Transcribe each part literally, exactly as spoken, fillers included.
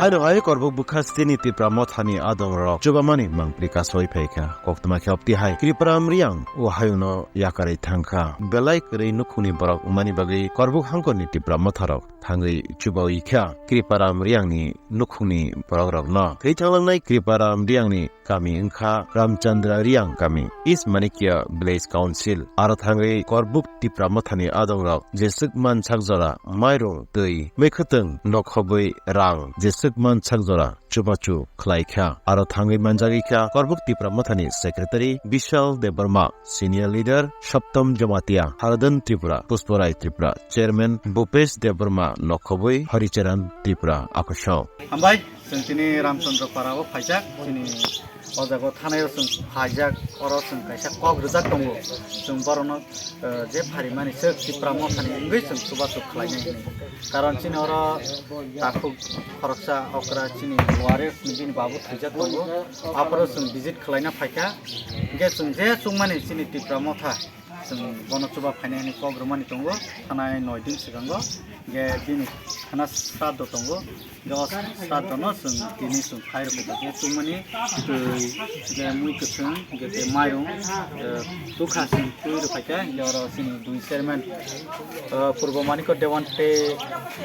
Ano hai Korbuk bwkha stini Tipra Mothani adongrok chubamani mangpli kasoi phaikha. Koktwma khe opti hai Kriparam Riang o hayungno yakarwi thangkha. Belai kwrwi nukhungni borok wngmani bagwi Korbuk hangkorni Tipra Motharok thangwi chubawi kha Kriparam Riangni nukhungni borokrokno. Thwi thanglangnai Kriparam Riangni kami wngkha Ramchandra Riang kami, East Manikya Village Council. Aro thangwi Korbuk Tipra Mothani adongrok jeswk mansak jora mairung, twi, mwkhwtwng, nokhobwi rang jeswk mansak jora chubachu khlaikha. Aro thangwi manjagwi kha Korbuk Tipra Mothani Secretary Bishal Debbarma, Senior Leader Saptam Jamatia, Haradan Tripura, Pushparai Tripura, Chairman Bhupesh Debbarma, nokhobwi Haricharan Tripura, aphasong. Hambai, chwng tini Ramchandra Para o phaijak, chini o jaga o thanai o chwng phaijak, oro chwng kaisa kok rwjak tongo. Chwng borokno, eh, je pharimani swk Tipra Mothani wngwi chwng chubachu khlainai hinwi. Karon chini oro takhuk khoroksa okra chini warriors ni bini babu thwijak tongo. Aphuru chwng visit khlaina phaikha. Hingkhe chwng je chukmani chini Tipra Motha, chwng bono chuba phainai hinwi kok rwmani tongo, thanai noi din swkango. Hingkhe bini thana sraddho tongo. Hingkhe o sraddho no chwng tini chwng phai rwkha, je chukmani twi, hingkhe mui kwchwng, hingkhe tei mairung, eh, tukha chwng twi rwkha khe, hingkhe oro chini dui chairman, eh, Purbo Manikya Dewan tei,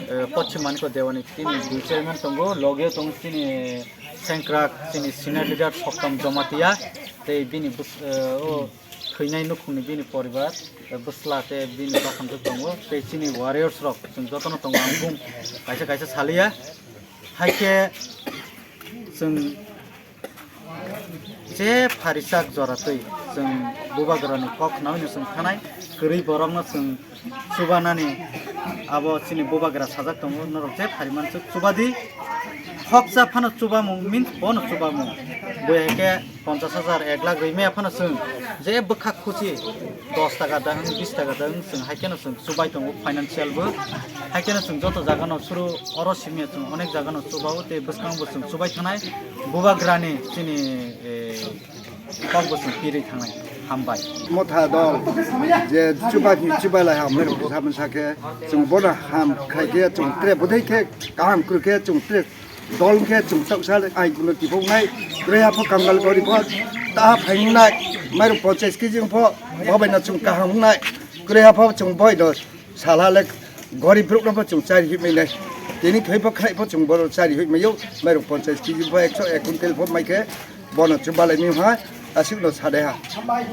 eh, Poschim Manikya Dewan ni tini dui chairman tongo, loge tongo chini sengkrak, chini senior leader Soktam Jamatia, tei bini bus-, eh, o thwinai nukhungni bini poribar, eh, bwsla tei bini bwskango tongo, tei chini warriors rok chwng jotono tongo, ang bung kaisa kaisa saliya. Hai khe chwng je pharisak jora twi chwng bubagrani kok khnaui no chwng thanai, kwrwi borokno chwng chubanani abo chini bubagra sajak tongo, norok je phari mansuk chubadi. Khoksa phano chubamung means bono chubamung. Bo hai khe ponchas hajar, ek lakh rwi maya phano chwng je bwkha khuchi dos taka da wng, bis taka da wng, chwng hai kheno chwng chubai tongo financial bo. Hai kheno chwng joto jaga no suru oro simi chwng onek jaga no chubao tei bwskango bo chwng chubai thanai. Bubagrani chini, eh, kok bo chwng pirwi thangnai. Hambai. Motha dol je chuba ni chuba lai ham rok sa masa khe chwng bono ham khai khe chwng tre bodai khe kaham kwrwi khe chwng tre dol khe chwng chok sa ai kuno tipo nai kwrwi ha pho kangal gori pho ta phaingnai mairok ponchas kg pho bobai no chwng kaham nai kwrwi ha pho chwng boi do. Sala le gorib rok no bo chwng chari hoi mai nai. Tini thoi bo khai bo chwng boro chari hoi mai yo. Mairok ponchas kg bo ekso ek kuntel bo mai khe bono chwng balai mi ha aswk no sade ha. Hambai.